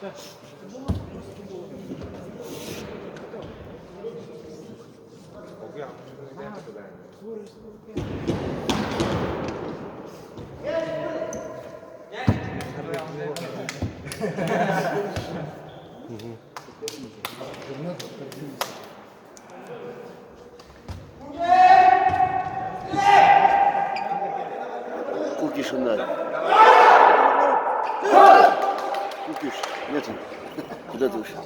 Да. Кукиш надо. Кукиш. Нет. Куда ты ушел?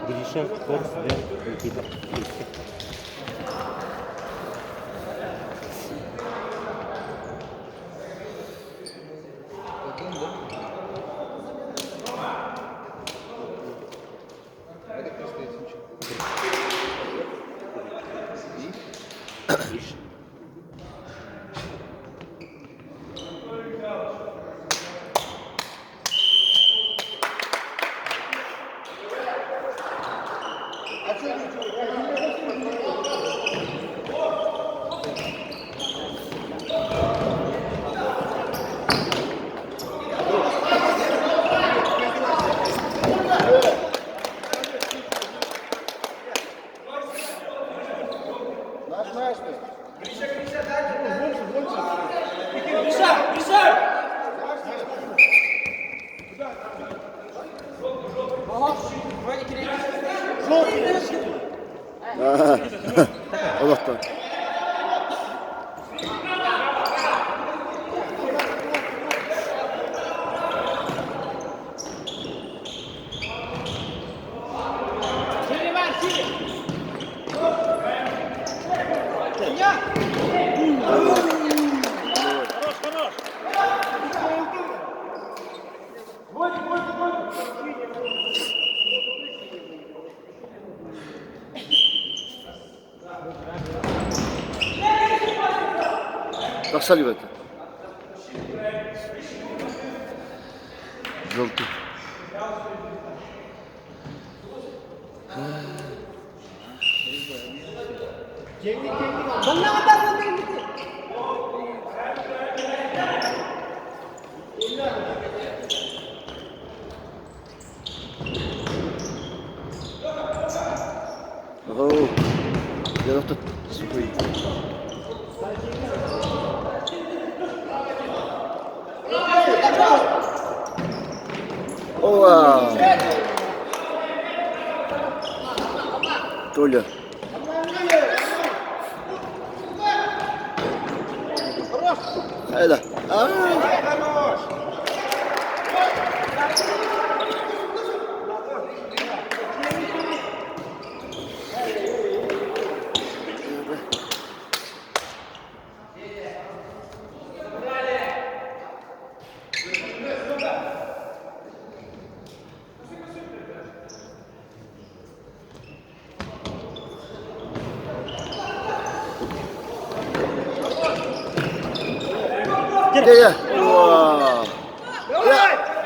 Гриша, Корс, Дэн, Никита. Allah'tan. Тахсар ребята. Желтый. О, я тут сухой. Ова! Толя. Хайда. Где я? О!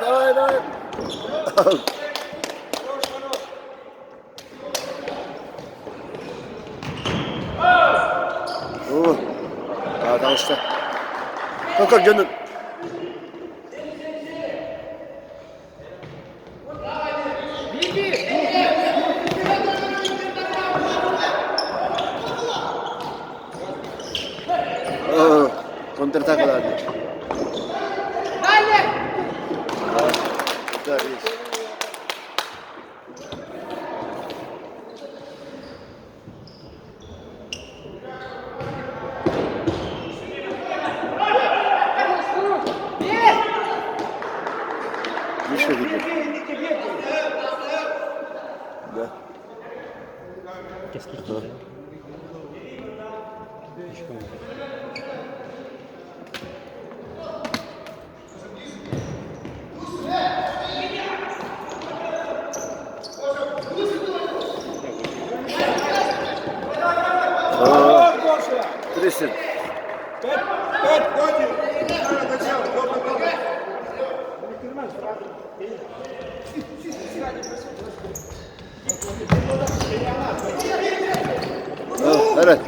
Давай, давай. О, а, таҕыста. Көр дьонун. Контратакалаан. Да, есть. Кристин. Эрэ.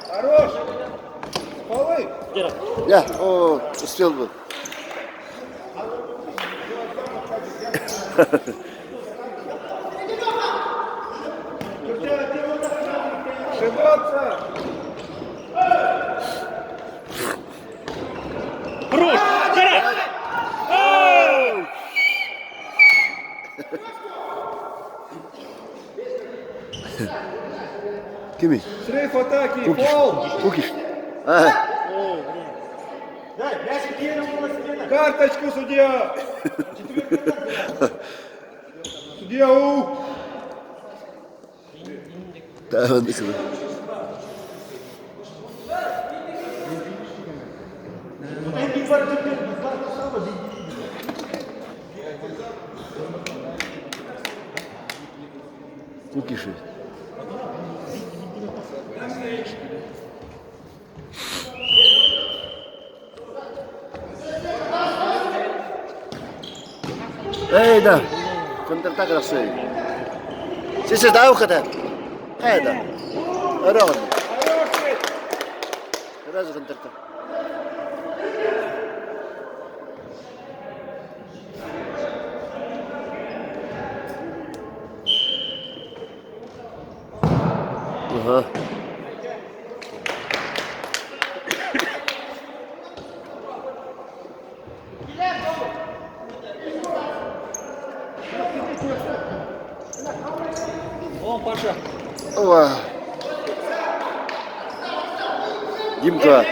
Хорош! Полы! Я, о, успел бы. Ошибаться! Хорош! Жара! Кимий? Срыв атаки! Кукиш. Фол! Кукиш. А, Карточку, судья! Судья, у! да, он дыкылы. Кукиши. Эй, да. Контратака России. Сиси, да, ухата. Эй, да. Өрөҕүн. Сразу контратака. Ага. О, Паша! Ова. Димка.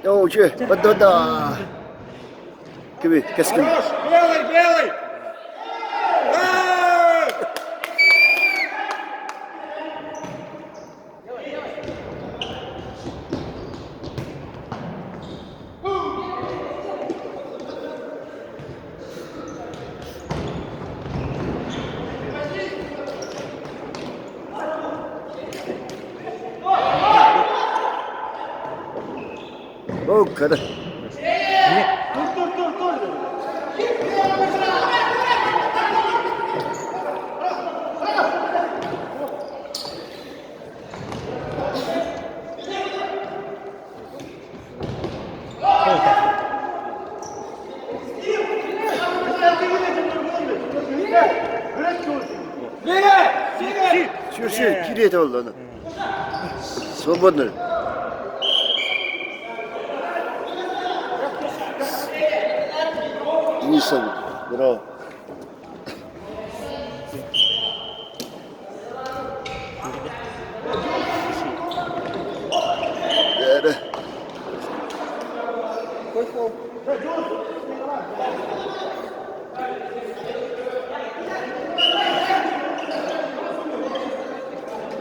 Оо, че, бада. Кими, кэскил. Хорош! Белый, белый! Эй! Оо, кара. Сүр, кириэт ол аны. Свободно. Денисов. Браво. Эрэ.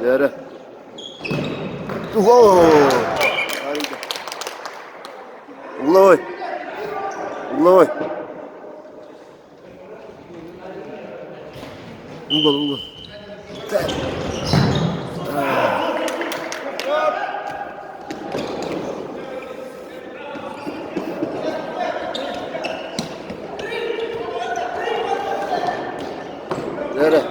Эрэ. Ого! Угловой. Угловой. Угол, угол. Так. Эрэ.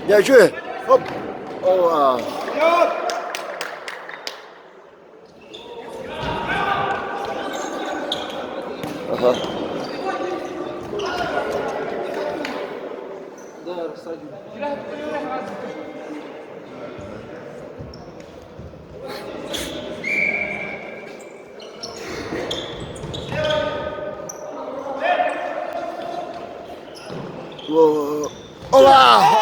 Я что? Оп. Ова. Вперед! Ага. О, Ола!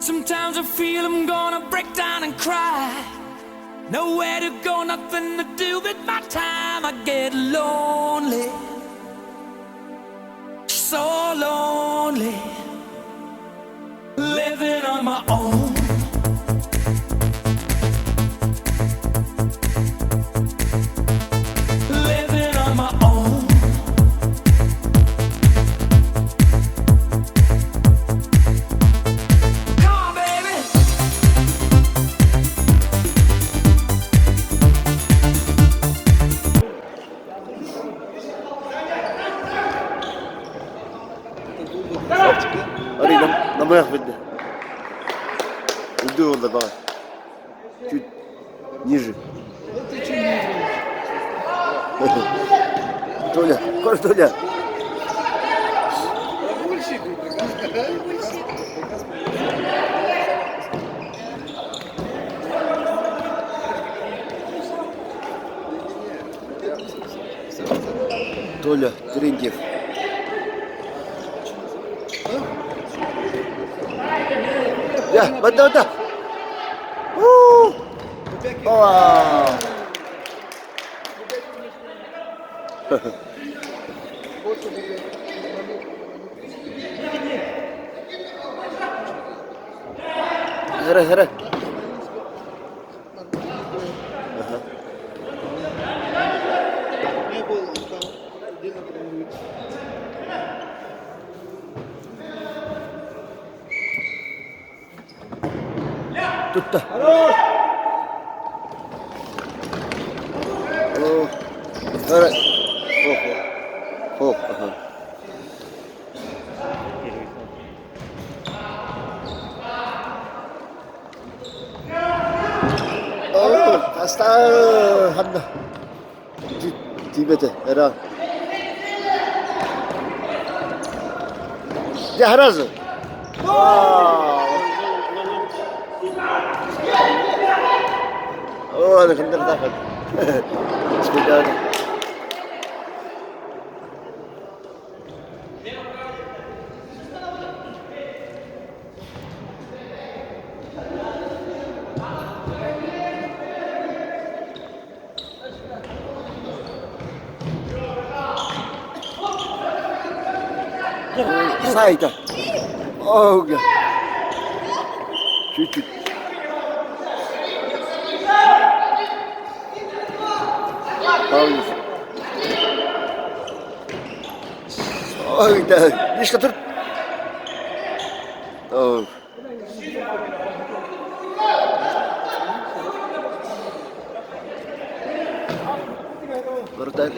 Sometimes I feel I'm gonna break down and cry. Nowhere to go, nothing to do with my time. I get lonely, so lonely, living on my own. Living on my own. Come on, baby. Арый намыһах бэрдэ. Үрдүк уолла баҕар. Чуть ниже. Толя, көр Толя. Толя Терентьев. Я, вода, вода. Ова! Хара, хара. Тутта. О, хара. Хо, хо. Хо, ага. О, таста ханна. Тиибэтэ эрэ. Дьэ сразу. Оо, аны кыннардаахын. Специально. Сайта. Ого. Чуть-чуть. Пауза. Ой, да. Мишка, тут. О. Вратарь.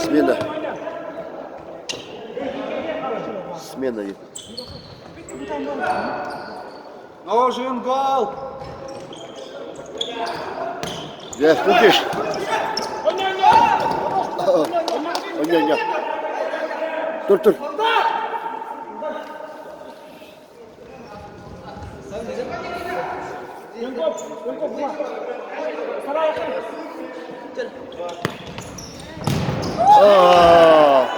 Смена. Смена. Нужен гол! Дьэ, Кукиш. Онньо, Тур, тур. Аа.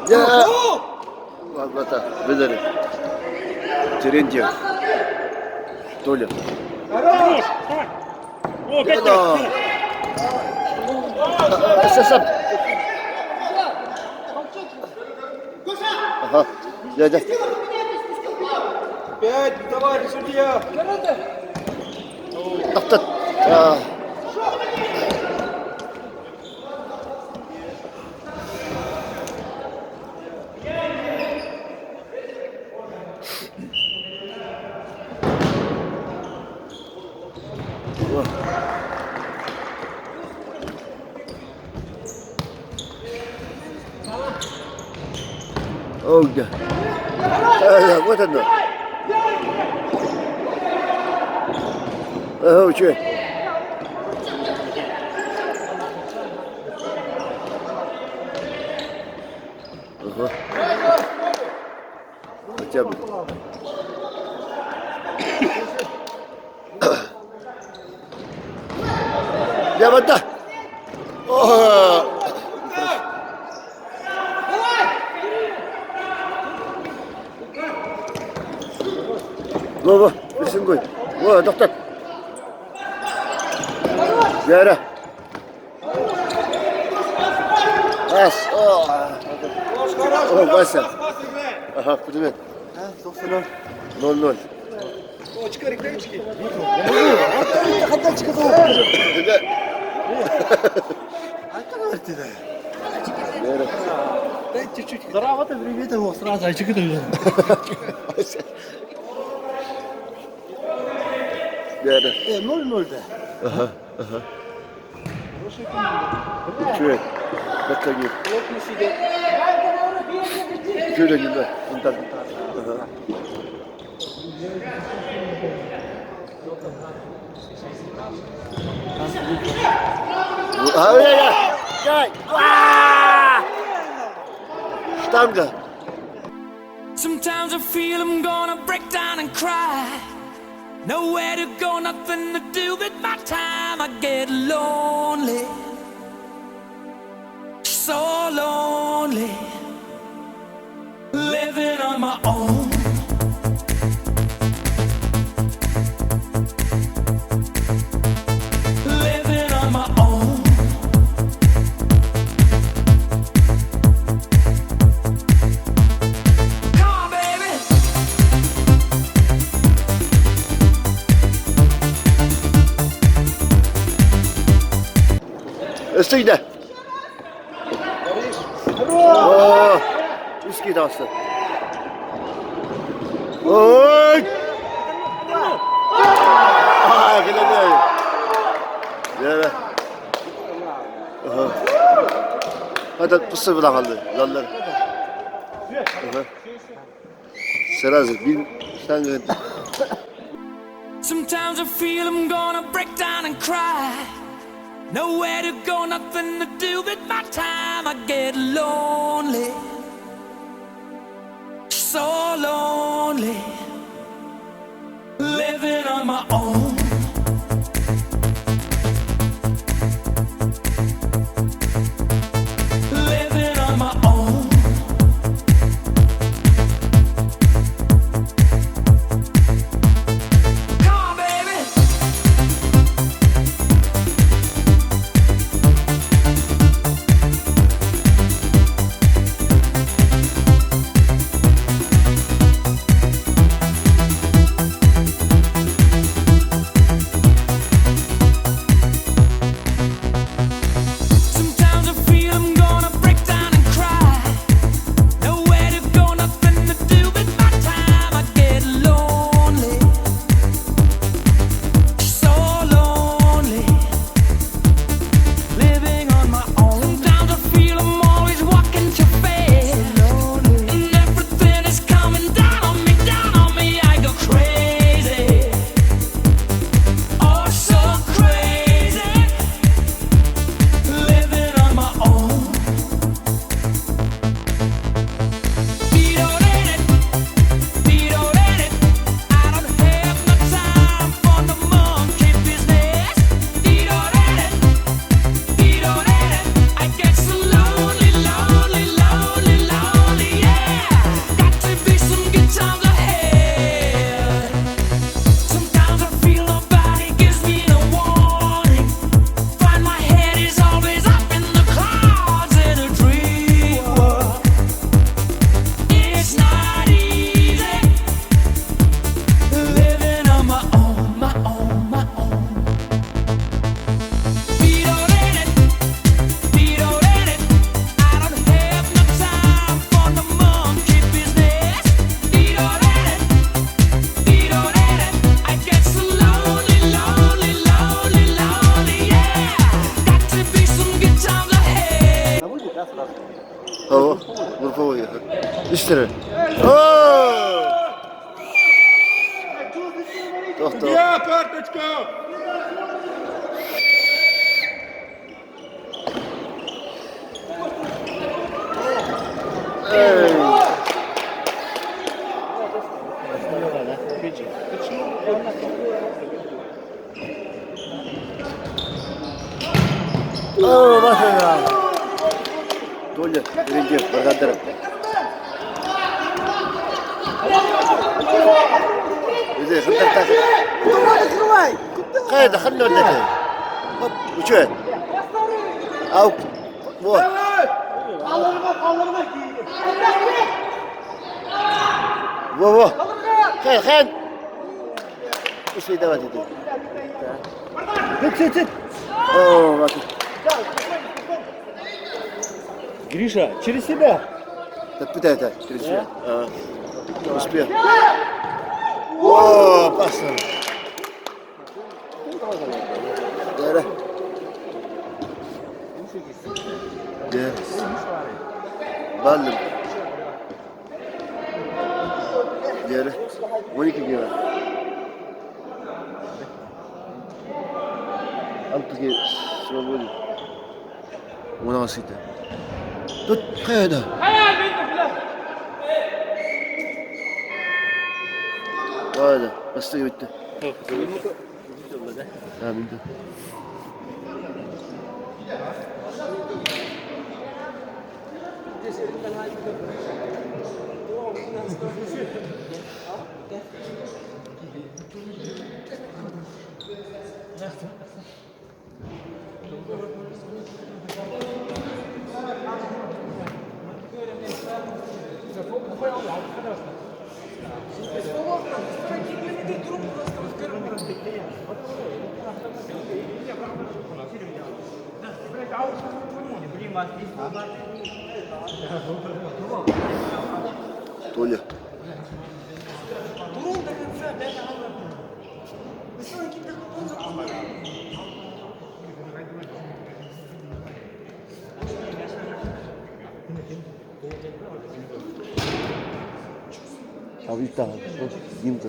Дьэ, Ладно, выдали. Терентьев. Толя. Хорош! Давай! О, опять Да. Сап. Ага. Дядя. Опять, товарищ судья! Тоқтат. О, да. Да, вот оно. Ага, че. Хотя бы. Дьэ барда. Во, во, прессингуй. Во, доктор. Вера. Ас. О, Вася. Ага, привет. 0-0. Здорово, привет его сразу, а чё ты? Вера. 0-0, да. Ага, ага. Үчүгэй. Бэккэ Плотно сидят. Үчүгэй да. Онтон. Ага. Ай-яй-яй! Штанга! Sometimes I feel I'm gonna break down and cry. Nowhere to go, nothing to do with my time. I get lonely, so lonely, living on my own. Living on my own. Come on, baby. Өстүйдэ. Оо, үс киһи таҕыста. Ой! Аа, кэлэн. Дьэ. Хата пысы быраҕаллар. Заллар. Сразу бир штанга. Sometimes I feel I'm gonna break down and cry. Nowhere to go, nothing to do with my time. I get lonely, so lonely, living on my own. Living on my own. Come on, baby. Sometimes I feel I'm gonna break down and cry. Nowhere to go, nothing to do with my time. I get lonely, so lonely, living on my own. Sometimes I feel I'm always walking too fast, and everything is coming down on me, down on me. I go crazy, oh so crazy. Living on my own. Dee-do-dee-dee, I don't have no time for the monkey business. Dee-do-dee-dee, dee-do-dee-dee. I get so lonely, lonely, lonely, lonely, yeah. Got to be some good times ahead. Sometimes I feel nobody gives me no warning. Find my head is always up in the clouds in a dream world. It's not easy living on my own, my own, my own. Dee-do-dee-dee, dee-do-dee-dee. I don't have no time for the monkey business. Dee-do-dee-dee, dee-do-dee-dee. I get so lonely, lonely, lonely, lonely, yeah. Got to be some good times ahead. О, групповой. Үстэрэ. Оо! Тохтоо. Судья, карточка! Оо, басына. Толя, birinci, баргандыр. Иди, хантар Хайда, ханна өтөтө. Хоп, үчүгэй. Ау, вот. Во, во. Хай, хай. Үсүй давай иди. Çıt çıt çıt. О, вот. Гриша, через себя. Так, пытай это, через себя. А, Успел. О, опасно. Да, да. Да. Баллым. Diğeri 12 gibi. Altı свободы. 16. Тут қайда? Қайда? Басты бітті. Ha, bildim. Толя. Abi daha. Yimdi.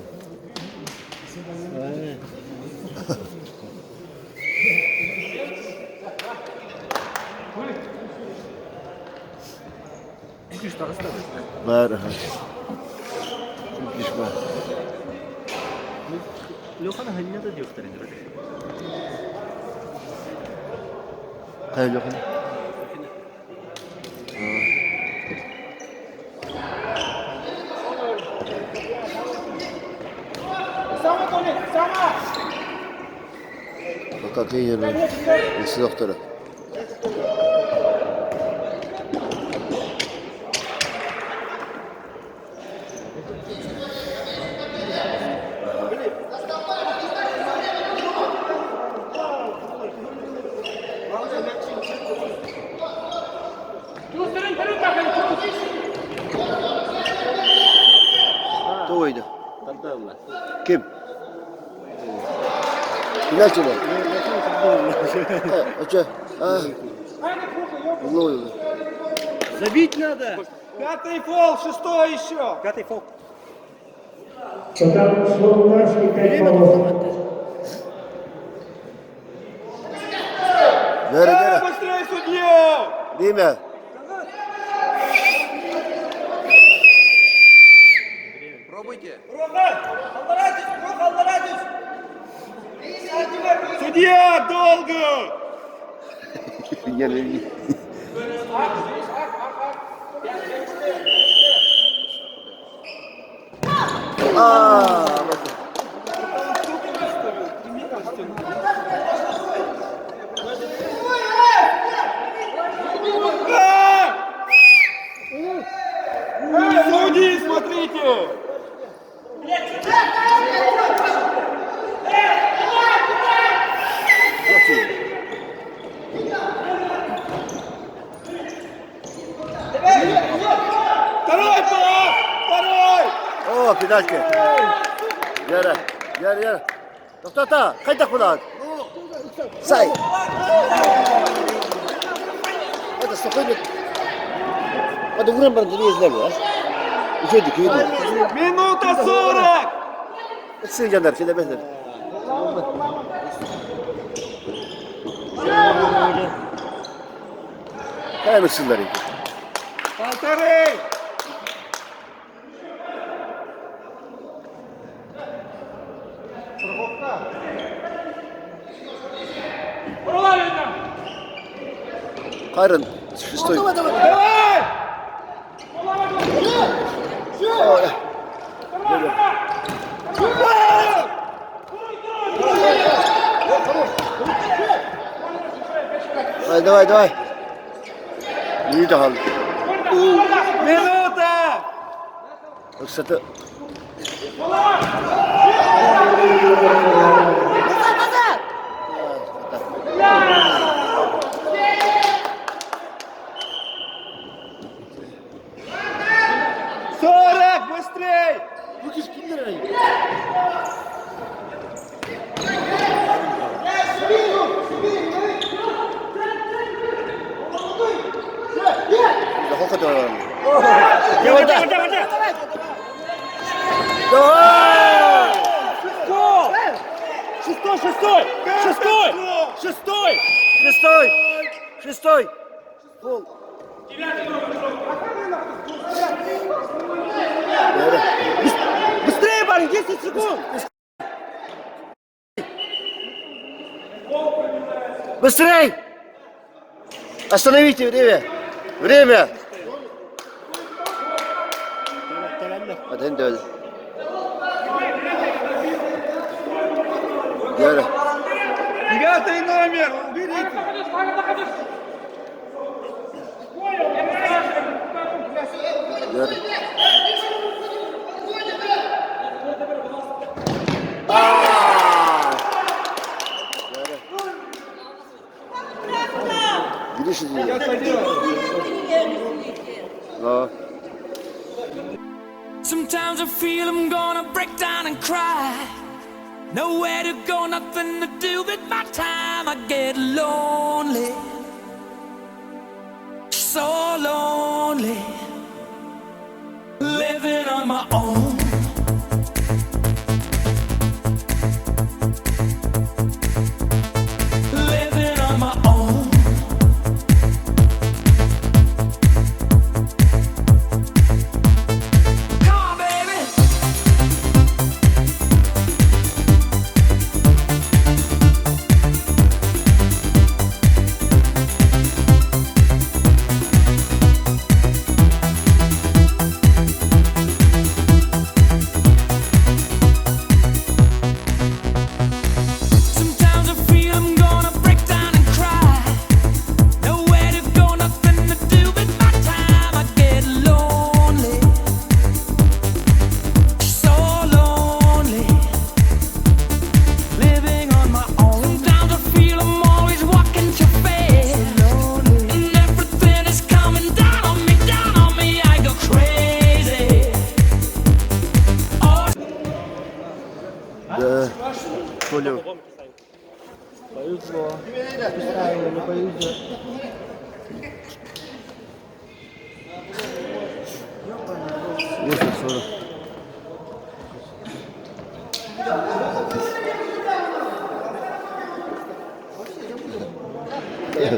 Бар. Үш бар. Леханы ханна да диэхтэрин Хайа Лехана. Пока тренер лесы доктора. Тоойда. Ким? Пенальти Оча. А. Ловил. Забить надо! Пятый фол, шестой еще. Пятый фол. Потом Слободанский 5 баллов. Бері, Э, бері. быстрее, судья! Диме. Судья, долго! Я не А, Э! Судьи, смотрите! Второй пас! Второй! О, пенальти. Yere, yere, yere. Тоқтата, қайда қонады? Сай. Это спокойно. Это уран бар не знаю, а? Еще дикий. Минута 40! Сен жандар, сен емеслер. Hemen sınırlar. Полторы! Кайрын, шестой. Давай! Ой. Давай, давай, давай. Минута хаалла. Минута! Ыксаты. Сорок! Быстрей! Давай! Шестой, шестой, шестой, шестой! Шестой! Шестой! Пол. Быстрее, парень, 10 секунд! Быстрей! Остановите время! Время! Один нөл. Диара. Девятый номер! Уберите! Диара. Гриша, Да. Sometimes I feel I'm gonna break down and cry. Nowhere to go, nothing to do with my time. I get lonely, so lonely, living on my own. Living on my own. Come on, baby. Sometimes I feel I'm gonna break down and cry. Nowhere to go, nothing to do with my time. I get lonely, so lonely, living on my own. Sometimes I feel I'm always walking too fast, and everything is coming down on me, down on me. I go crazy. Oh. Да. Понял. Повезло. Правильно, повезло. 8:40.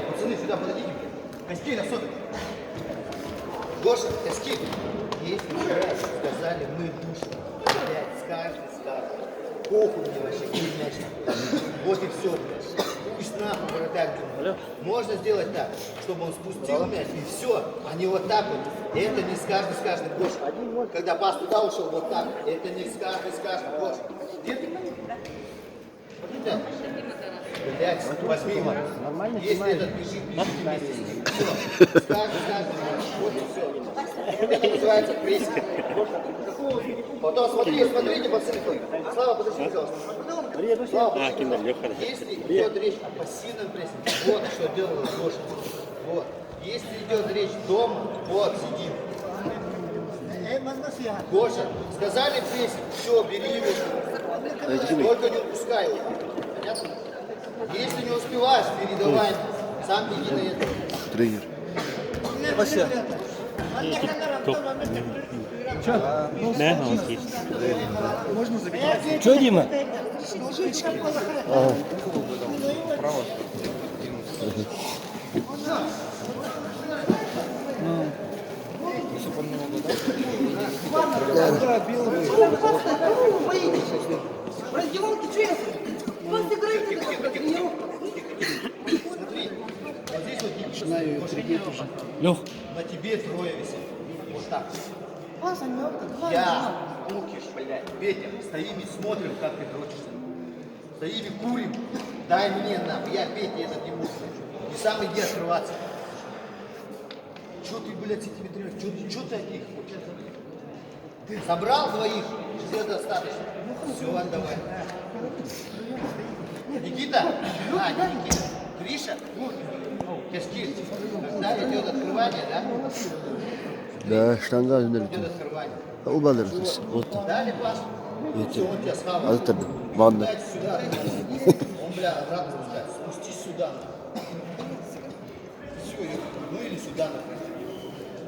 Пацаны, сюда подойдите. Костей особенно. Гоша, Костей. Если вчера сказали, мы душим. Блядь, с каждой, с каждой. Похуй мне вообще, где мяч находится. Вот и все, блядь. Пусть нахуй вратарь думает. Можно сделать так, чтобы он спустил мяч и все, а не вот так вот. Это не с каждой, с каждой, Гоша. Когда пас туда ушел, вот так. Это не с каждой, с каждой, Гоша. Где ты? Где? Блядь, возьми его. Если этот бежит, бежите вместе с ним. Все. С каждой, с каждой. Вот и все. Это называется прессинг. Потом смотри, смотрите, пацаны. Слава, подожди, пожалуйста. Слава, подожди, пожалуйста. Если идет речь о пассивном прессинге, вот что делал Гоша. Вот. Если идет речь дома, вот, сидим. Гоша, сказали прессинг, все, бери его. Только не упускай его. Понятно? Если не успеваешь, передавай. Сам беги на это. Тренер. Ne? Окей. Че, Дима? Раздевалки. Лех. На тебе трое висит. Вот так. Я, Лукиш, блядь, Петя, стоим и смотрим, как ты дрочишься. Стоим и курим. Дай мне нахуй, я Петя этот не буду. И сам иди открываться. Че ты, блядь, с этими тремя? Че ты от них хочешь? Ты собрал двоих, все достаточно. Все, отдавай. Никита! А, не Никита. Гриша? Каскир, когда идет открывание, да? Да, штанга Идет открывание. Убалыр. Вот. Дали пас? Все, он тебя схавал. Это ванна. Дайте сюда. Он, бля, обратно спускается. Спустись сюда. Все, ну или сюда, например.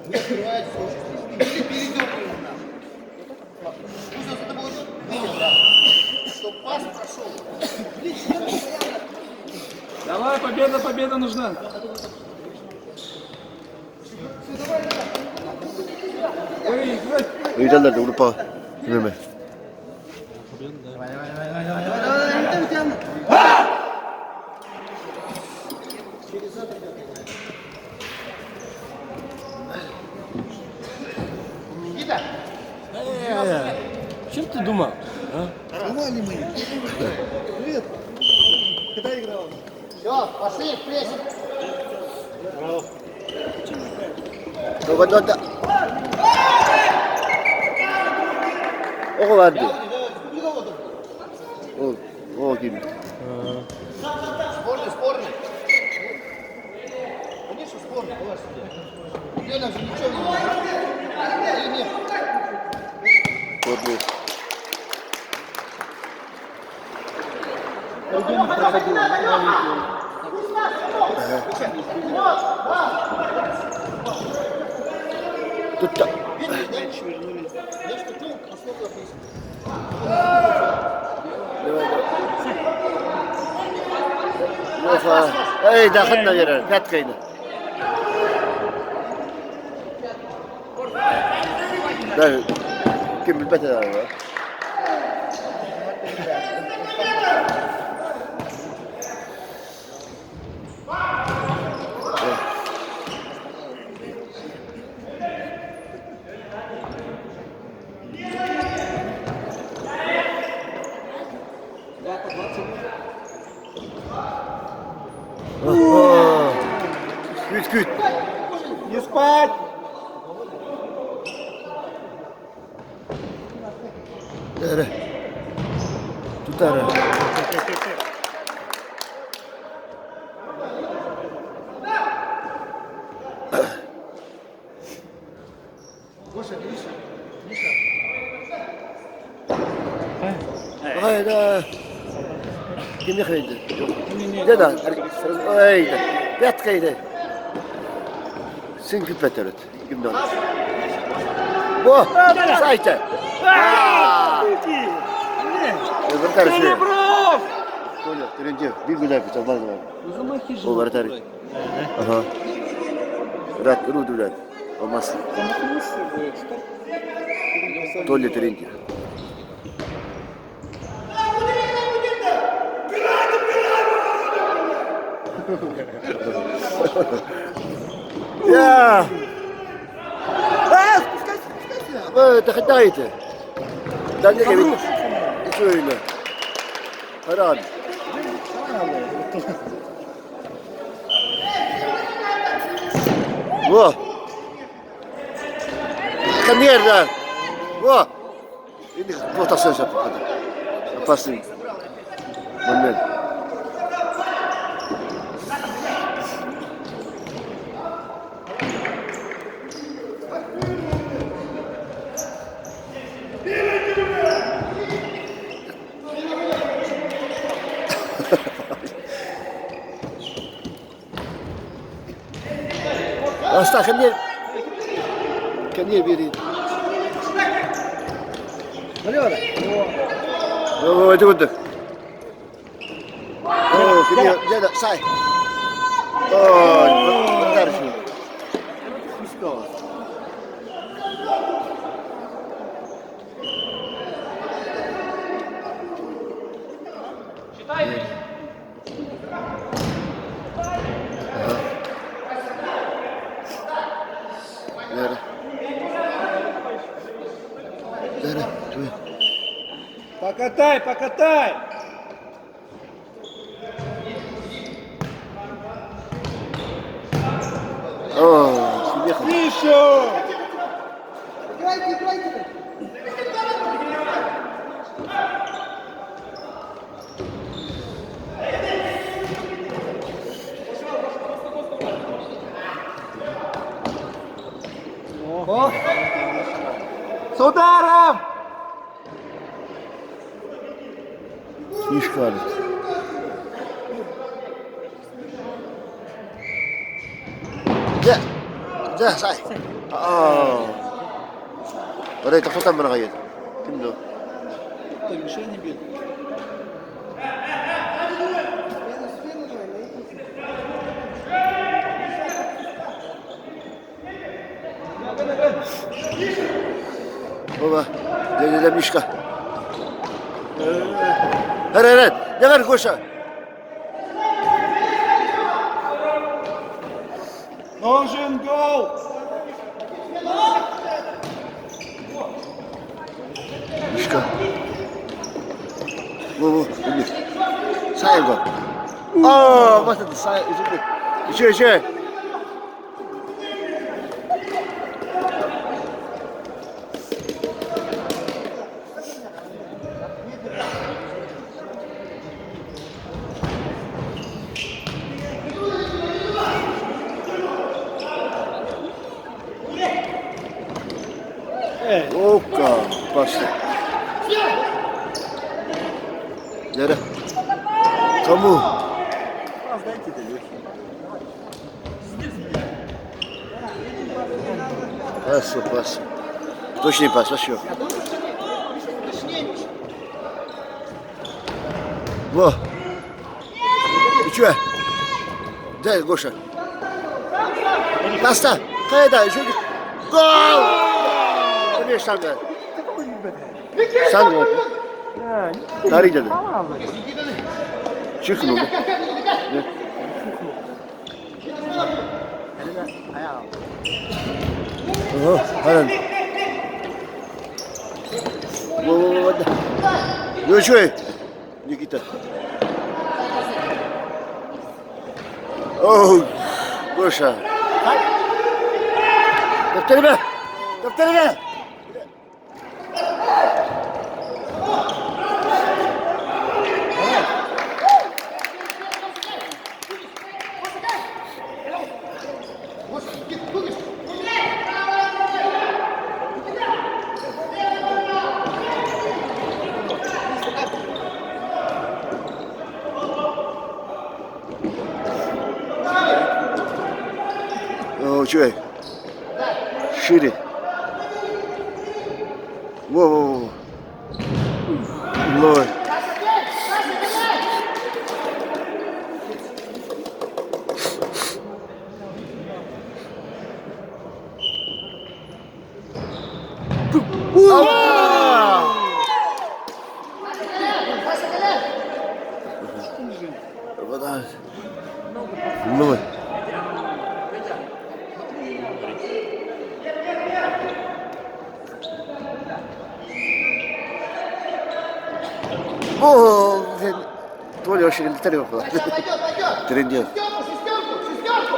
Вы открываете очень Или передергиваем нахуй. Пусть он за тобой идет, вы обратно. Чтоб пас прошел. Давай, победа, победа нужна. Ыйталлар группа кимеме. Никита! Чем ты думал? Нормально мы. Привет. Когда играл? Все, пошли в прессинг. Да. Оҕо барды. Ол, ол ким. Спорный, спорный. Конечно, спорный, давай сюда. Где нам же ничего не Или нет? Спорный. Тут Видишь, да? Я что, ну, основа написано. Эй, дахынна берер, пяткайны. Да, ким билбет эдэ. Күт күт. Не спать! Эре. Тутара. Гоша, Миша, Миша. Айда. Ким яхайды? Деда, айда. Пяткайды. Сын күпәтәрет. Кимдән? Бу, сайта. Вратарь. Серебров! Толя, Терентьев, bir güzel bir çalmaz var. O вратарь. Ага. Рад, руду рад. Olmaz. Толя Терентьев. Я! تخدايته دانيك شو هران واه خنير ده واه إني بوتا Опасный момент. Аста ханер. Ханер бери. О, это вот. О, ханер, деда, сай. О, дальше. Покатай, покатай! О, смеха. Еще! Играйте, играйте! О! С ударом! Мишка. Дьэ, дьэ, сай. Аа. Арай тохтотон быраҕайын. Ким да? Там мишени били. Спину, спину давай, найдите. Оба. Дьэ, дьэ, Мишка. Эрэ, эрэ, дьэ, Гоша. Нужен гол! Мишка. Во, во, иди. Сайа гол. Аа, бас это сая, изүлээ. Ишээ, ишээ. Ока, пошли. Лера. Кому? Пас, пас. Точный пас, вообще. Во. Үчүгэй. Дай, Гоша. Таста. Кайда, еще. Гол! Эмиэ штанга. Штанга. Тарый деді. Чихнул. Нет. Ага, харан. Во, во, во, да. Ну что, Никита? О, Гоша. Дәптеріме! Дәптеріме! О, үчүгэй. Шире. Во, во, во. Лой. Опа! Вода. Лой. О, Толя вообще летали около. Трындец. Шестерку, шестерку, шестерку!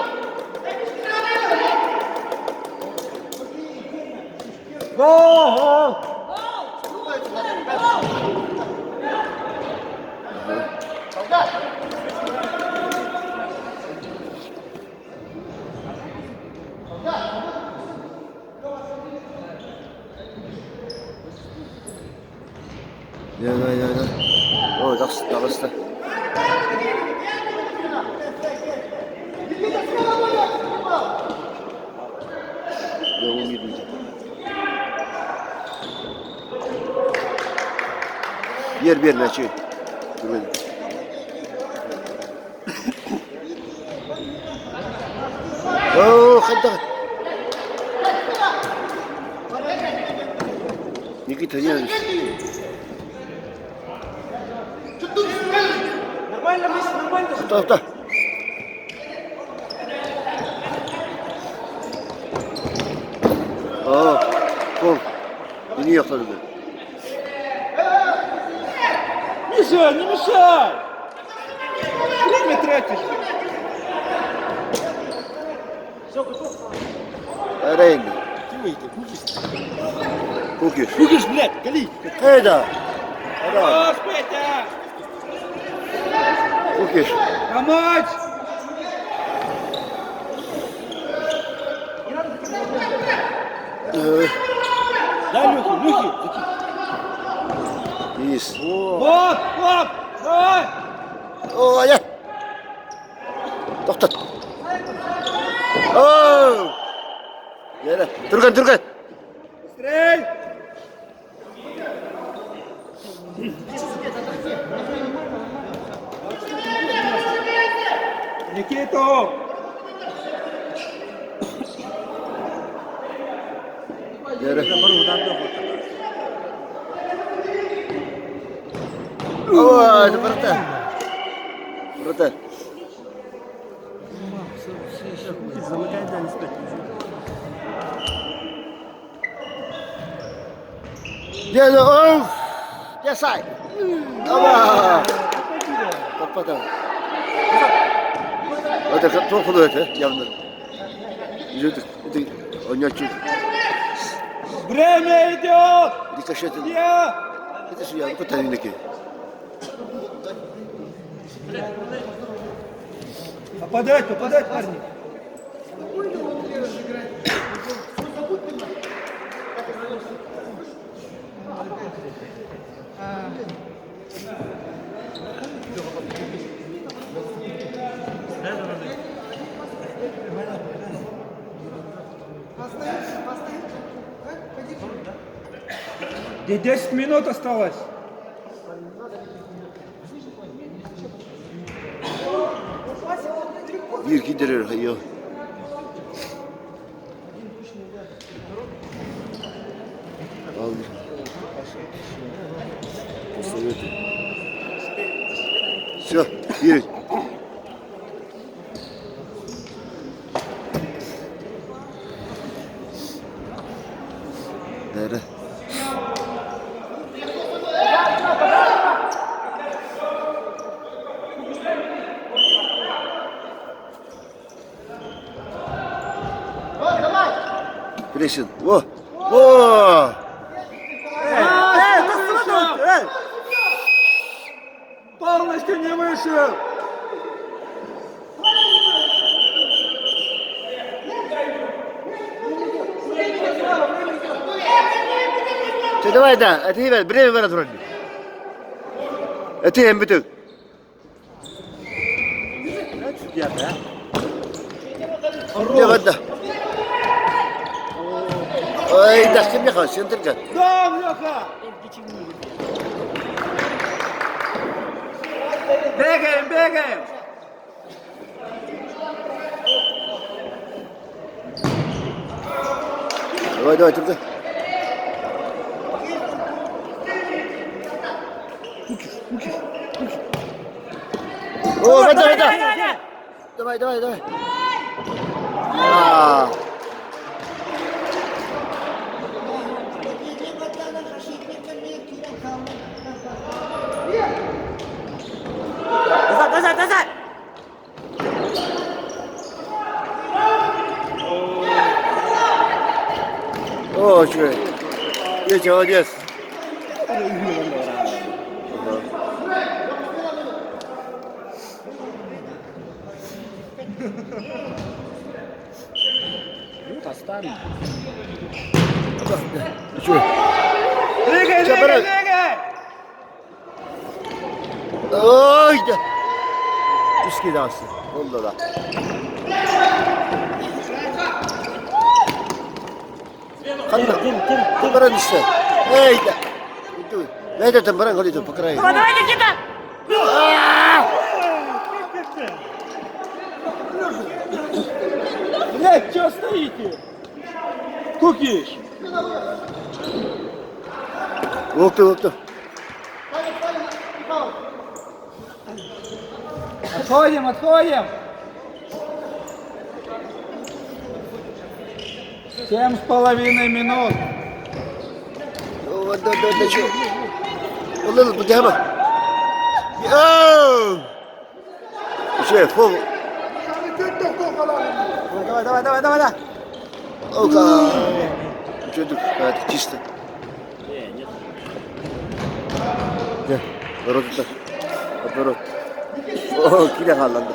Гол! Да, да, да, да. О, таҕыста, таҕыста. Дьэ, ол киирбитэ. Биэр, биэр, мячи. Түргэн. О, хайдах. Никита, не Нормально, Миша, нормально. Тоқта. Аа, гол. Энийг явахлаа. Ближе, не мешай! Время тратишь. Рейн. Ты кукиш. Кукиш. Кукиш, блядь, гали. Эда. Эда. Хорош, Петя! Кукиш. Помочь! Дай Люхи, Люхи! Есть. Вот, вот, давай! О, я. Тохтот. О! Яра, түргэн түргэн. Быстрей! Никиту! Яра. О, это вратарь. Вратарь. Замыкай далі спить. Я, оу! Я сай. Ава! Таппата. Это кто ходит, э? Явно. Идет, это онячу. Время идет! Рикошет. Я! Это же я, куда они такие? Попадать, попадать, парни! Остаемся, остаемся. А? Пойди. Где 10 минут осталось? Вася, легко. Bir gidirir hayır. Aldım. Посоветуй. Все, едь. Nere? Плесин. Во! Во! Полностью не вышел! Ты давай, да, это я, время варат вроде. Это я биток. Не вода. Ой, да, кем не хочешь, сентр Да, Леха! Бегаем, бегаем! Давай, давай, только. О, вода, вода! Давай, давай, давай. А. Назад, назад, назад! О, что? Петя, молодец. Чё? Двигай, Всё, двигай, брат. двигай! Ой, да. Üst gidası. Onda da. Kanna. Temperan işte. Ey de. Nerede temperan kalıyor pakrayı. Давай, давай, Никита! Блядь, чё стоите? Кукиш! Oldu oldu. Отходим, отходим! 7,5 минут. Da da da şu. Oğlum bu devam. Оу! Үчүгэй, фол. Давай, давай, давай, давай, давай. Ока. Үчүгэйдик, чисто. Дьэ, воротта. Отворот. О, киирэн хаалланна.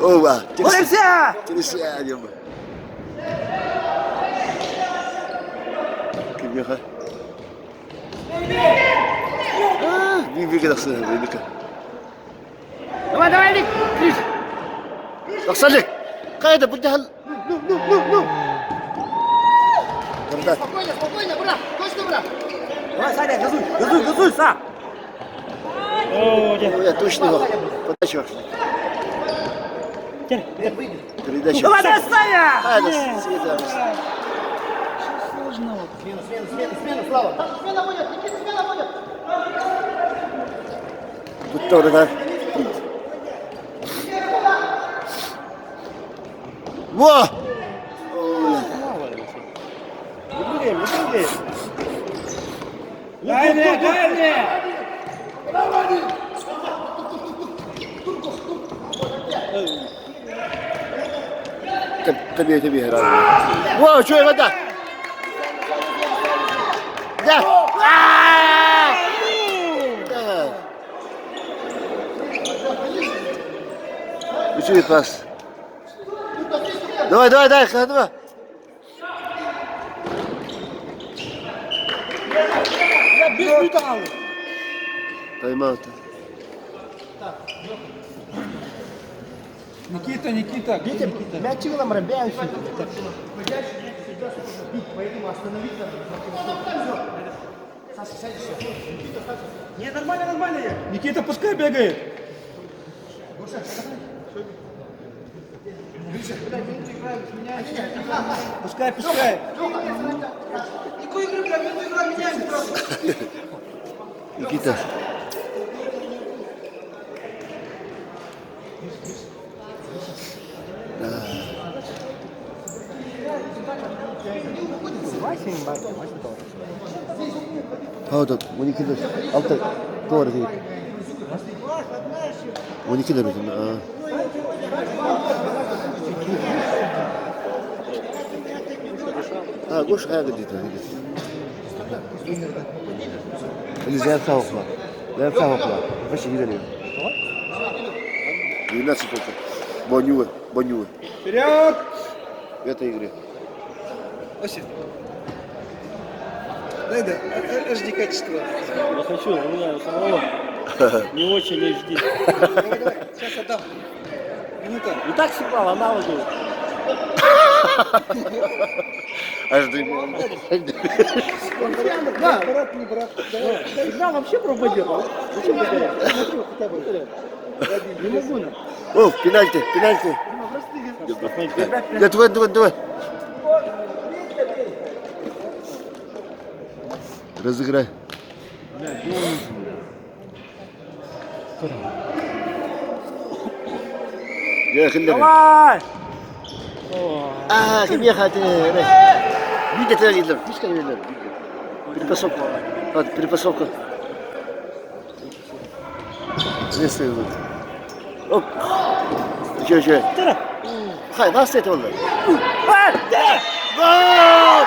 Ова. Боремся! Через диэн Кимиэхэ? Биир тахсыа Вика. Давай, давай, Алик! Тахсалик! Хайда, былдьаһал. Ну, ну, ну, ну. Вратарь. Спокойно, спокойно, брат, точно, брат. Давай, Саня, газуй, газуй, газуй, Са! Я точно его. Подача. Передача. Давай, давай, Саня! Хайда, Света. Смена, смена, смена, смена, Слава. Там смена будет, Никита, смена будет. Тут вратарь. Во! Не прыгаем, не прыгаем. Дальше, дальше! Тебе, тебе, Во, что вода? Да! Да! Үчүгэй пас. Давай, давай, давай, давай. Без минуты алды. Тайм-аут. Никита, Никита, где Никита? Мячик нам робяющий. Всегда сложно бить, поэтому остановить надо. Саша, сядешь. Никита, Саша. Не, нормально, нормально я. Никита, пускай бегает. Гоша, Пускай, пускай. Никакой игры, бля, минуту игра меняемся просто. Никита. Пауза. 12 алта туох эрэ 12 дөрүтүн. А, Гош хайа гидит. Или заявка окла. Заявка окла. Вообще не 12 только. Бонюэ, Бонюэ. Вперед! В этой игре. Вася. Дай, да, HD качество. Я хочу, у меня у самого не очень HD. Давай, давай, сейчас отдам. Минута. И так сигнал аналоговый. Аж ты. Да, брат, не брат. Давай. Сигнал вообще пропадет. Зачем ты Не могу. О, пенальти, пенальти. Да, давай, давай, давай. Разыграй. Я хиллер. Давай! А, ким хаты. Видите, это лидер. Пускай лидер. Перепасовка. Ладно, перепасовка. Здесь вот. Оп. Еще, еще. Хай, вас это он. Гол! Гол!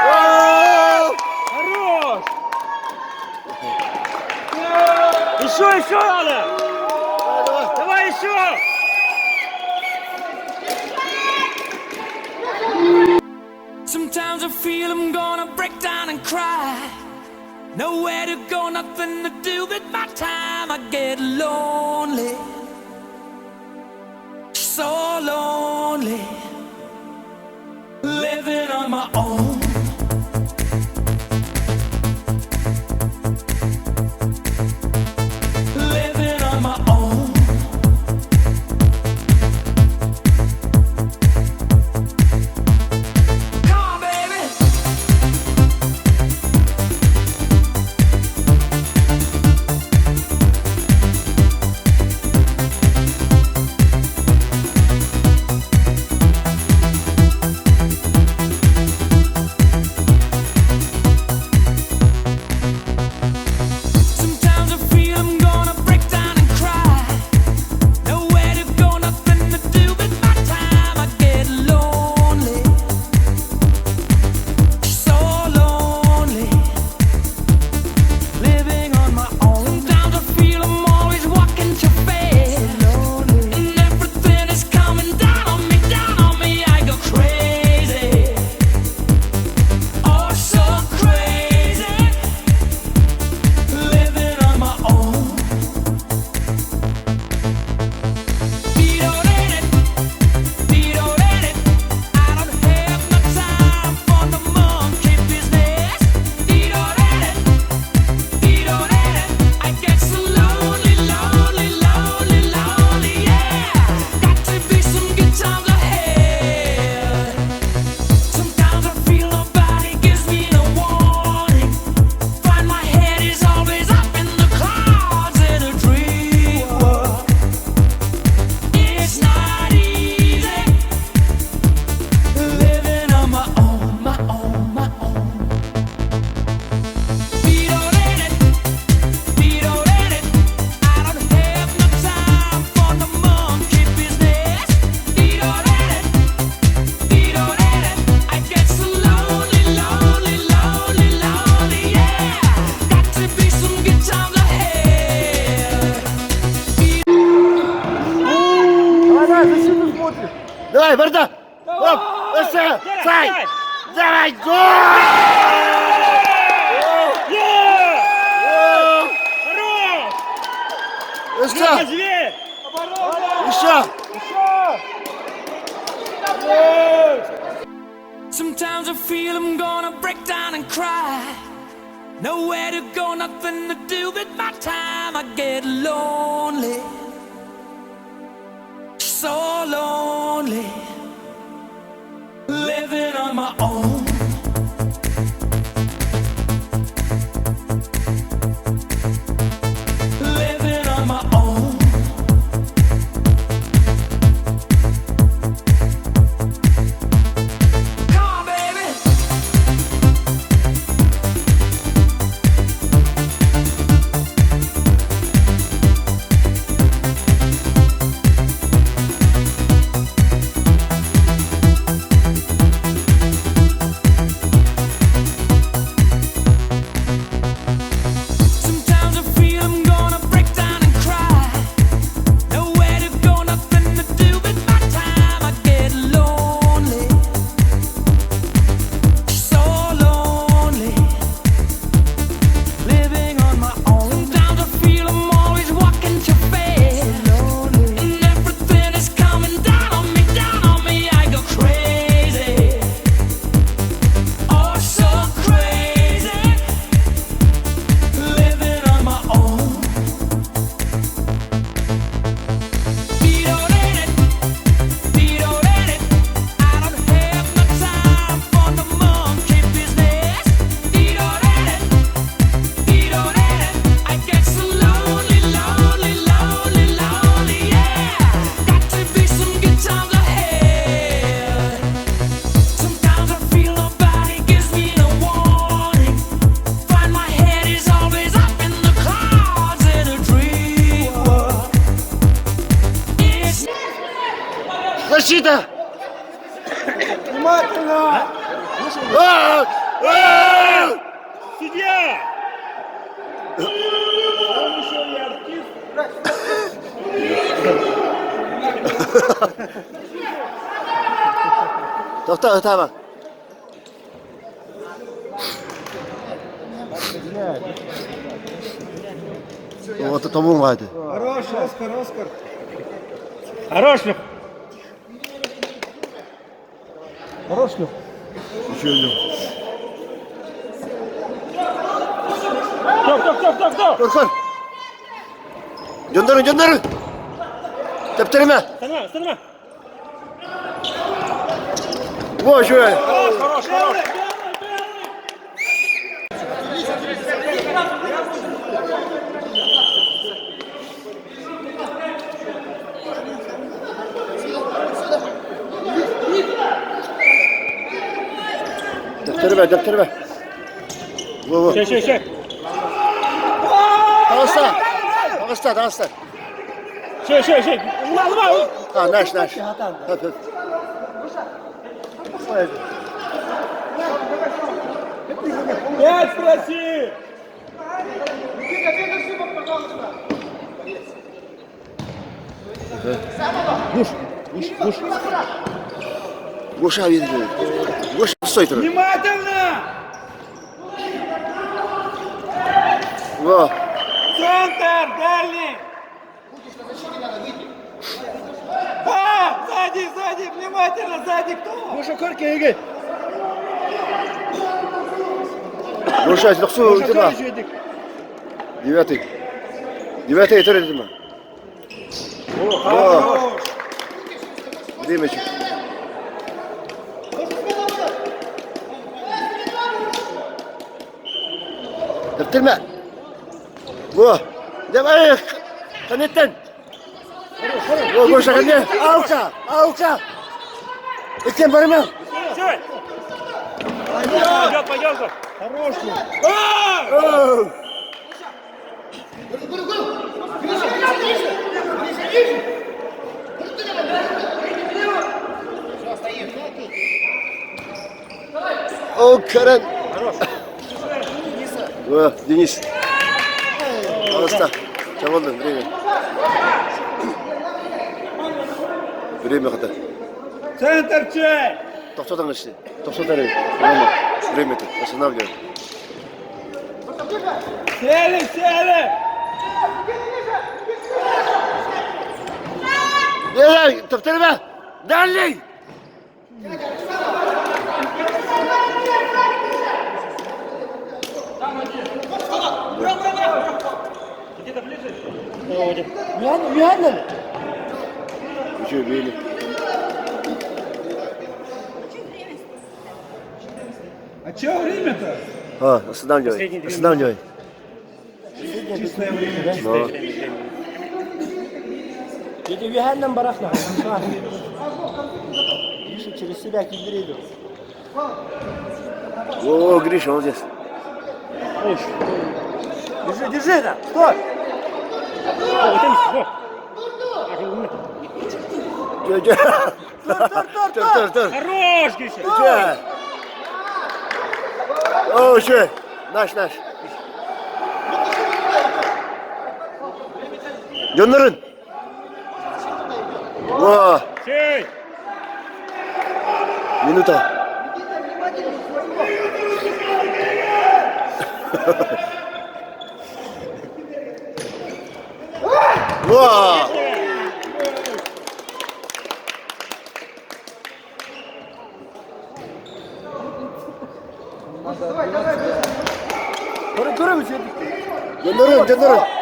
Гол! Хорош! Еще, еще надо! Давай, давай. Давай еще! Sometimes I feel I'm gonna break down and cry. Nowhere to go, nothing to do with my time. I get lonely, so lonely, living on my own. Living on my own. Come on, baby. Сай, барда! Оп! Өссө! Сай! Давай, гол! Хорош! Өссө! Зверь! Еще! Sometimes I feel I'm gonna break down and cry. Nowhere to go, nothing to do with my time. I get lonely, so lonely, living on my own. Living on my own. Come on, baby. Sometimes I feel I'm gonna break down and cry. Nowhere to go, nothing to do with my time. I get lonely, so lonely, living on my own. Sometimes I feel I'm always walking too fast, and everything is coming down on me, down on me. I go crazy, oh so crazy. Living on my own. I don't have no time for the monkey business. I get so lonely, lonely, lonely, lonely, yeah. Got to be some good times ahead. Sometimes I feel nobody gives me no warning. Find my head is always up in the clouds in a dream world. It's Защита! Внимательно! А! А! Судья! Он еще и артист. Тохтоо, таба. Вот тому гайды. Хорош, Оскар, Оскар. Хорош, Лех! Хорош, Лёх. Еще Кто, кто, кто, кто, кто? Көр, көр. Дьоннору, дьоннору. Тэптэримэ. Останови, останови! Во, еще. Хорош, хорош, хорош! Тэптэримэ, тэптэримэ. Во, во. Еще, еще, еще! Таҕыста. Таҕыста, таҕыста. Еще, еще, еще! Лума, лума! А, наш, наш. Хөп, хөп. Пять спроси! Никита, без ошибок, пожалуйста. Гуш, гуш, гуш. Гоша видно. Гоша, стой тут. Внимательно! Во. Центр, дальний! А, сзади, сзади, внимательно, сзади кто? Гоша Корки, Игорь. Гоша, лохсу, Гоша дима. Корки, Эдик. Девятый. Девятый, это дима. Во. Димыч. Тэптэрмэ. Во. Давай. Канеттен. Во, Гоша, кане. Аука, аука. Иккен барыма. Все! Пойдет, пойдет! Хорош, Лех. Оу. Гриша, Гриша, Гриша, Гриша! Все, стоим. О, Карен. Во, Денис. Пожалуйста. Чабылдым, время. Время хата. Центр чей! Тохтотон ышты. Тохтотон Рома. Время тут. Останавливай. Сели, сели! Эй, топтырма! Дальний! Еще били. А че время-то? А, останавливай. Останавливай. Чистое время, да? Но. Yedim barakla. Гриша через себя кидерейду. О, Гриша, молодец. Держи, держи это! Стой! Че, че? Тур, тур, тур, Тур, тур, тур. Хорош, Гриша! Че? О, че? Наш, наш. Дьоннорун. О, Сей! минута. О! Көрө, көрө үчү. Дьоннорун, дьоннорун.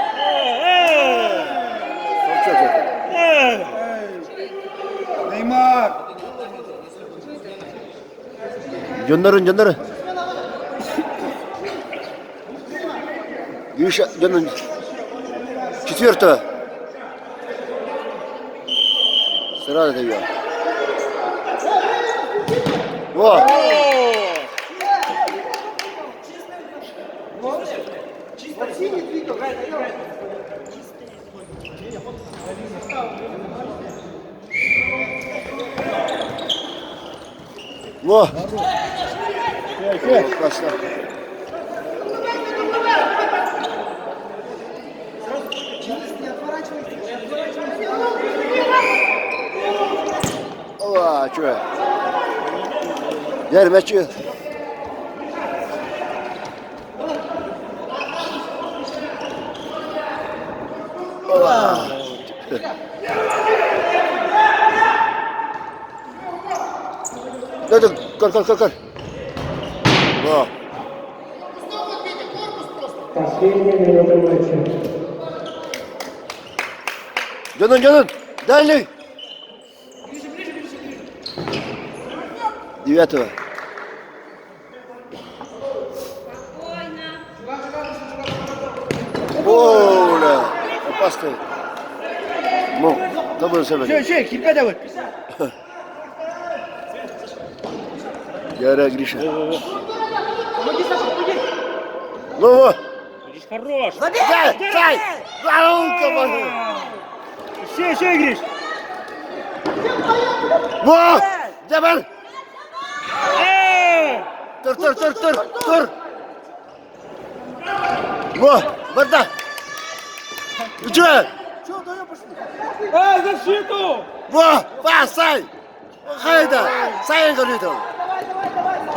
Неймар! Дьоннорун, дьоннорун. Гриша, дьоннорун. Четвертого. Сразу даю. Во! Во! Классно. Ова, чё? Дер, мячи. Ова. Да, да, кор, кор, кор, кор. Во. Дьонун, дьонун, дальний. Девятого. О, бля, опасный. Ну, добрый Şey, şey, кирпе de var. Яра, Гриша. Ну, во. Гриш, хорош! Дай, дай! Ау, команда! Еще, еще, Гриш! Во! Давай! Э! Тур, тур, тур, тур, тур! Во! Барда! Че? Эй, защиту! Во! Пасай! Хайда! Сай, говорит он!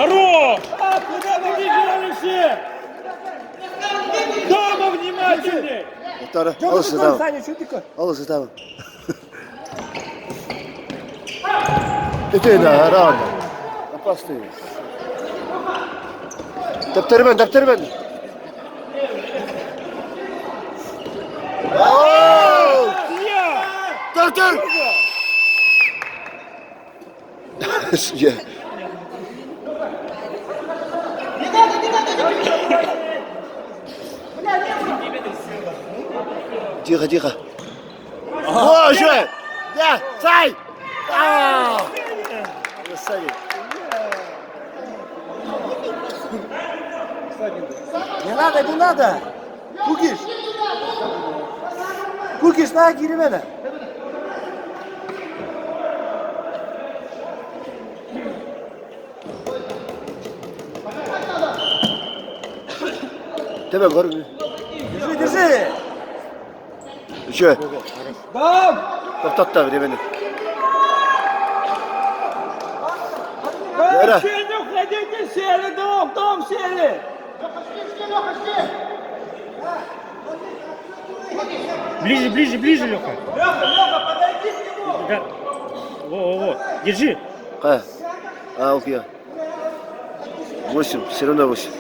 Хорош! А, куда вы бежали все? Дома внимательней! Второй. Алысы там. Саня, что ты? Алысы там. Ты да, рано. Опасный. Дәптермен, дәптермен. Оу! Я! Тур, тур! Я. Тихо, тихо. О, еще! Да, сай! А! Красавец. Не надо, не надо. Кукиш. Кукиш, на, киримene. Тебе горы. Держи, держи. Еще. Дам! Тоқтатта времени. Вообще не уходите, сели, дом, дом сели! Ближе, ближе, ближе, Леха. Леха, Леха, подойди к нему! Да. Во, во, во. Держи. А, а, окей. Восемь, все равно восемь.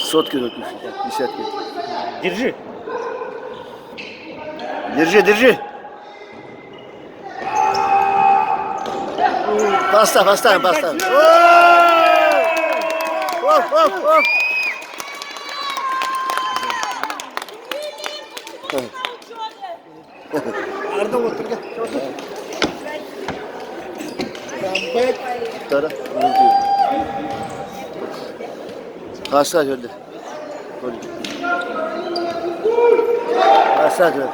Сотки тут, десятки. Держи. Держи, держи. Поставь, поставим, поставим. Оп, оп, оп. Tara, Поставь, öldü. Поставь, öldü.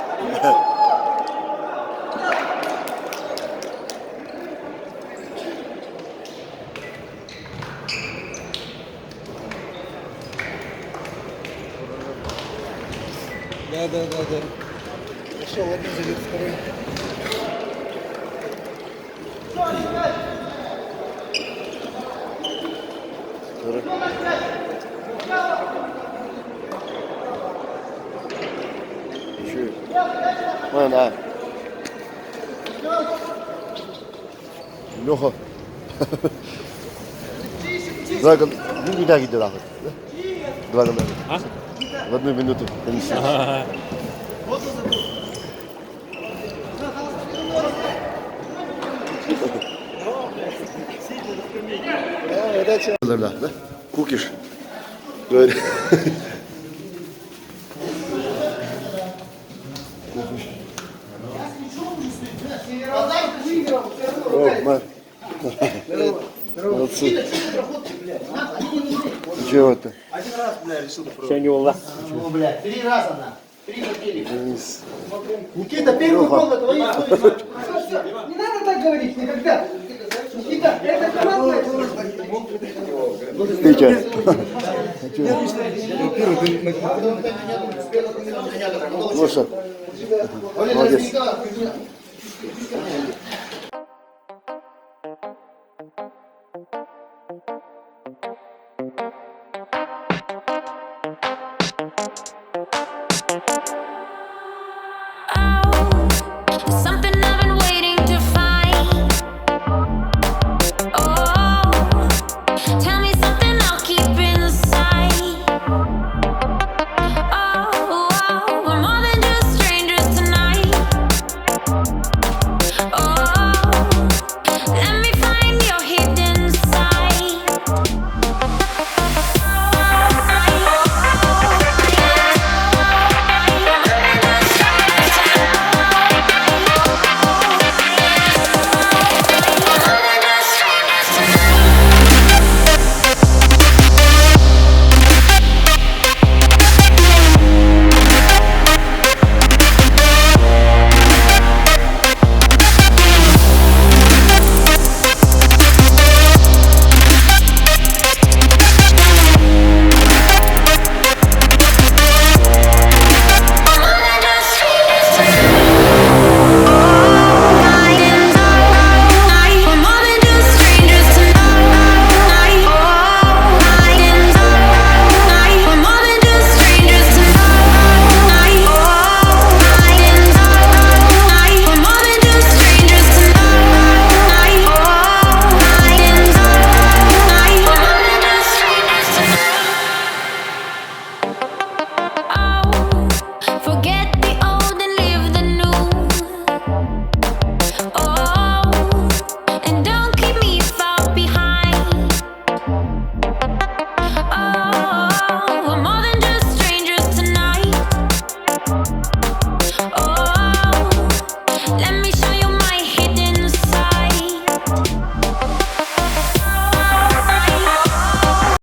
Да, да, да, да. Пошел один забит, второй. Tara. Şu. Вон, да. Леха. Два гола. Ну, куда идет, нахуй? Два гола. А? В одну минуту. Комиссия. Да, да. Кукиш. Говорит. О, Мар. Молодцы. Чего это? Один раз, бля, решил Все, не ула. Ну, бля, три раза на. Три хотели. Денис. Никита, первый гол на твоей истории. Не надо так говорить никогда. Никита, это командная. Ты че? Гоша, молодец.